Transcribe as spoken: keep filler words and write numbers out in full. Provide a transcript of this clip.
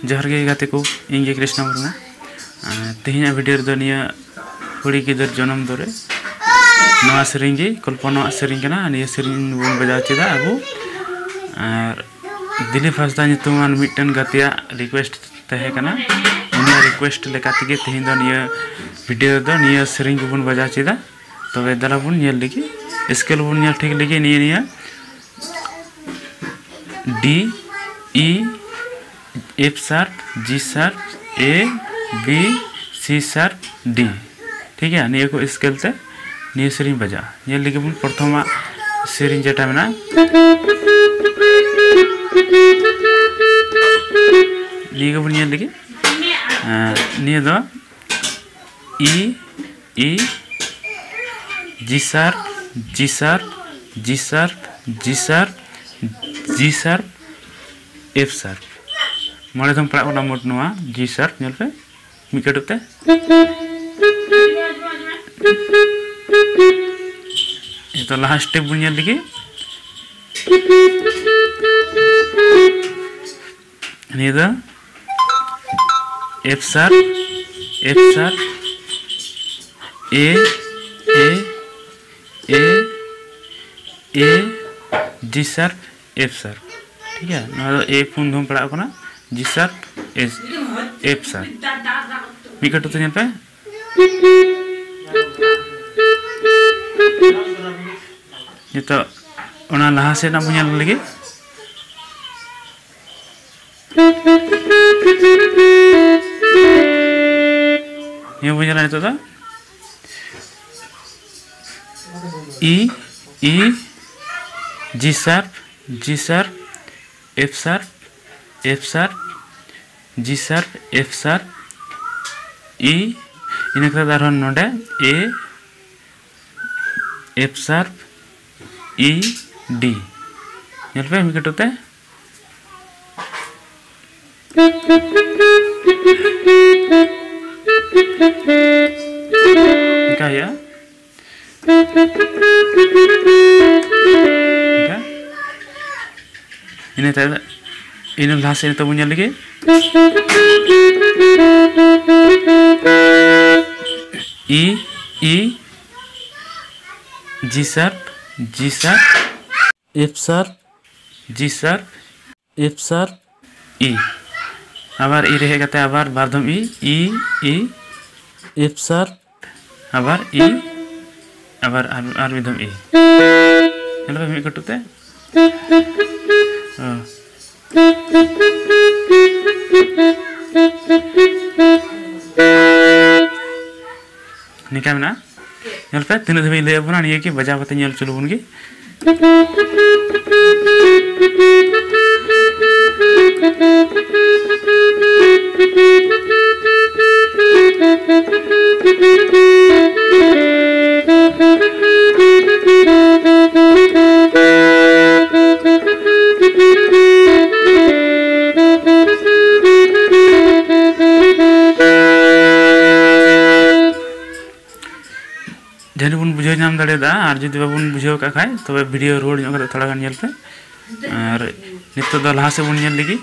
ᱡᱚᱦᱟᱨ ᱜᱮ ᱜᱟᱛᱮ ᱠᱚ, ᱤᱧ ᱜᱮ ᱠᱨᱤᱥᱱᱟ ᱢᱩᱨᱢᱩ᱾ ᱟᱨ ᱛᱮᱦᱮᱧᱟᱜ ᱵᱷᱤᱰᱤᱭᱳ ᱨᱮᱫᱚ ᱱᱤᱭᱟᱹ ᱠᱩᱲᱤ ᱜᱤᱫᱟᱹᱨ ᱡᱚᱱᱚᱢ ᱫᱚᱨᱮ ᱱᱚᱣᱟ ᱥᱮᱨᱮᱧ ᱜᱮ ᱠᱚᱞᱯᱚᱱᱟᱣᱟᱜ ᱥᱮᱨᱮᱧ ᱠᱟᱱᱟ᱾ ᱱᱤᱭᱟᱹ ᱥᱮᱨᱮᱧ ᱵᱚᱱ ᱵᱟᱡᱟᱣ ᱪᱮᱫᱟ ᱟᱵᱚ᱾ ᱟᱨ ᱫᱤᱞᱤᱯ ᱦᱟᱸᱥᱫᱟ ᱧᱩᱛᱩᱢᱟᱱ ᱢᱤᱫᱴᱮᱱ ᱜᱟᱛᱮᱭᱟᱜ ᱨᱤᱠᱩᱭᱮᱥᱴ ᱛᱟᱦᱮᱸ ᱠᱟᱱᱟ᱾ ᱩᱱᱤᱭᱟᱜ ᱨᱤᱠᱩᱭᱮᱥᱴ ᱞᱮᱠᱟ ᱛᱮᱜᱮ ᱛᱮᱦᱮᱧ ᱫᱚ ᱱᱤᱭᱟᱹ ᱵᱷᱤᱰᱤᱭᱳ ᱨᱮᱫᱚ ᱱᱤᱭᱟᱹ ᱥᱮᱨᱮᱧ ᱜᱮᱵᱚᱱ ᱵᱟᱡᱟᱣ ᱪᱮᱫᱟ᱾ ᱛᱚᱵᱮ ᱫᱮᱞᱟ ᱵᱚᱱ ᱧᱮᱞ ᱞᱮᱜᱮ, ᱥᱠᱮᱞ ᱵᱚᱱ ᱧᱮᱞ ᱴᱷᱤᱠ ᱞᱮᱜᱮ᱾ ᱱᱤᱭᱟᱹ ᱱᱤᱭᱟᱹ ᱰᱤ, ᱤ, ᱮᱯᱷ ᱥᱟᱨᱯ, ᱡᱤ ᱥᱟᱨᱯ, ᱮ, ᱵᱤ, ᱥᱤ ᱥᱟᱨᱯ, ᱰᱤ᱾ ᱴᱷᱤᱠ ᱜᱮᱭᱟ, ᱱᱤᱭᱟᱹ ᱠᱚ ᱥᱠᱮᱞ ᱛᱮ ᱱᱤᱭᱟᱹ ᱥᱮᱨᱮᱧ ᱵᱟᱡᱟᱜᱼᱟ᱾ ᱧᱮᱞ ᱞᱮᱜᱮ ᱵᱚᱱ ᱯᱨᱚᱛᱷᱚᱢᱟᱜ ᱥᱮᱨᱮᱧ ᱡᱮᱴᱟ ᱢᱮᱱᱟᱜᱼᱟ, ᱱᱤᱭᱟᱹ ᱜᱮᱵᱚᱱ ᱧᱮᱞ ᱞᱮᱜᱮ᱾ ᱟᱨ ᱱᱤᱭᱟᱹ ᱫᱚ ᱤ, ᱤ, ᱡᱤ ᱥᱟᱨᱯ, ᱡᱤ ᱥᱟᱨᱯ, ᱡᱤ ᱥᱟᱨᱯ, ᱡᱤ ᱥᱟᱨᱯ, ᱡᱤ ᱥᱟᱨᱯ, ᱮᱯᱷ ᱥᱟᱨᱯ᱾ ᱢᱚᱬᱮ ᱫᱷᱚᱢ ᱯᱟᱲᱟᱜ ᱠᱟᱱᱟ ᱢᱳᱴ ᱱᱚᱣᱟ ᱡᱤ ᱥᱟᱨᱯ, ᱧᱮᱞ ᱯᱮ ᱢᱤᱫ ᱠᱟᱹᱴᱩᱵ ᱛᱮ᱾ ᱱᱤᱛᱚᱜ ᱞᱟᱦᱟ ᱥᱴᱮᱯ ᱵᱚᱱ ᱧᱮᱞ ᱞᱮᱜᱮ᱾ ᱱᱤᱭᱟᱹ ᱫᱚ ᱮᱯᱷ ᱥᱟᱨᱯ, ᱮᱯᱷ ᱥᱟᱨᱯ, ᱮ, ᱮ, ᱮ, ᱮ, ᱡᱤ ᱥᱟᱨᱯ, ᱮᱯᱷ ᱥᱟᱨᱯ᱾ ᱴᱷᱤᱠ ᱜᱮᱭᱟ, ᱱᱚᱣᱟ ᱫᱚ ᱮ ᱯᱩᱱ ᱫᱷᱚᱢ ᱯᱟᱲᱟᱜ ᱠᱟᱱᱟ, ᱡᱤ ᱥᱟᱨᱯ, ᱮ, ᱮᱯᱷ ᱥᱟᱨᱯ᱾ ᱢᱤᱫ ᱠᱟᱹᱴᱩᱵ ᱛᱮ ᱧᱮᱞ ᱯᱮ᱾ ᱱᱤᱛᱚᱜ ᱚᱱᱟ ᱞᱟᱦᱟ ᱥᱮᱫ ᱨᱮᱱᱟᱜ ᱵᱚᱱ ᱧᱮᱞ ᱞᱮᱜᱮ᱾ ᱱᱤᱭᱟᱹ ᱵᱚᱱ ᱧᱮᱞᱟ ᱱᱤᱛᱚᱜ ᱫᱚ ᱤ, ᱤ, ᱡᱤ ᱥᱟᱨᱯ, ᱡᱤ sharp, F sharp, F sharp, ᱡᱤ ᱥᱟᱨᱯ, ᱮᱯᱷ ᱥᱟᱨᱯ, ᱤ᱾ ᱤᱱᱟᱹ ᱠᱟᱛᱮ ᱟᱨᱦᱚᱸ ᱱᱚᱰᱮ ᱮ, ᱮᱯᱷ ᱥᱟᱨᱯ, ᱤ, ᱰᱤ᱾ ᱧᱮᱞ ᱯᱮ ᱢᱤᱫ ᱠᱟᱹᱴᱩᱵ ᱛᱮ᱾ ᱚᱱᱠᱟ ᱦᱩᱭᱩᱜᱼᱟ᱾ ᱚᱱᱠᱟ᱾ ᱤᱱᱟᱹ ᱛᱟᱭᱚᱢ, ᱤᱱᱟᱹ ᱞᱟᱦᱟ ᱥᱮᱫ ᱱᱤᱛᱚᱜ ᱵᱚᱱ ᱧᱮᱞ ᱞᱮᱜᱮ᱾ E, E, G sharp, G sharp, F sharp, G sharp, F sharp, E. ᱟᱵᱟᱨ E ᱨᱮ ᱦᱮᱡ ᱠᱟᱛᱮ ᱟᱵᱟᱨ ᱵᱟᱨ ᱫᱷᱚᱢ E, E, E, F sharp, ᱟᱵᱟᱨ E, ᱟᱵᱟᱨ ᱟᱨ, ᱟᱨ ᱢᱤᱫ ᱫᱷᱚᱢ E᱾ ᱧᱮᱞ ᱯᱮ ᱢᱤᱫ ᱠᱟᱹᱴᱩᱵ ᱛᱮ᱾ ᱚ᱾ ᱱᱤᱝᱠᱟ ᱢᱮᱱᱟᱜᱼᱟ᱾ ᱧᱮᱞ ᱯᱮ ᱛᱤᱱᱟᱹᱜ ᱫᱷᱟᱹᱵᱤᱡ ᱤᱧ ᱞᱟᱹᱭ ᱟᱵᱚᱱᱟ, ᱱᱤᱭᱟᱹ ᱜᱮ ᱵᱟᱡᱟᱣ ᱠᱟᱛᱮ ᱧᱮᱞ ᱦᱚᱪᱚ ᱞᱮᱵᱚᱱ ᱜᱮ᱾ ᱡᱟᱹᱱᱤᱡ ᱵᱚᱱ ᱵᱩᱡᱷᱟᱹᱣ ᱧᱟᱢ ᱫᱟᱲᱮᱭᱟᱫᱟ, ᱟᱨ ᱡᱩᱫᱤ ᱵᱟᱵᱚᱱ ᱵᱩᱡᱷᱟᱹᱣ ᱠᱟᱜ ᱠᱷᱟᱡ, ᱛᱚᱵᱮ video ᱨᱩᱣᱟᱹᱲ ᱧᱚᱜ ᱠᱟᱛᱮ ᱛᱷᱚᱲᱟ ᱜᱟᱱ ᱧᱮᱞ ᱯᱮ᱾ ᱟᱨ ᱱᱤᱛᱚᱜ ᱫᱚ ᱞᱟᱦᱟ ᱥᱮᱫ ᱵᱚᱱ ᱧᱮᱞ ᱞᱮᱜᱮ᱾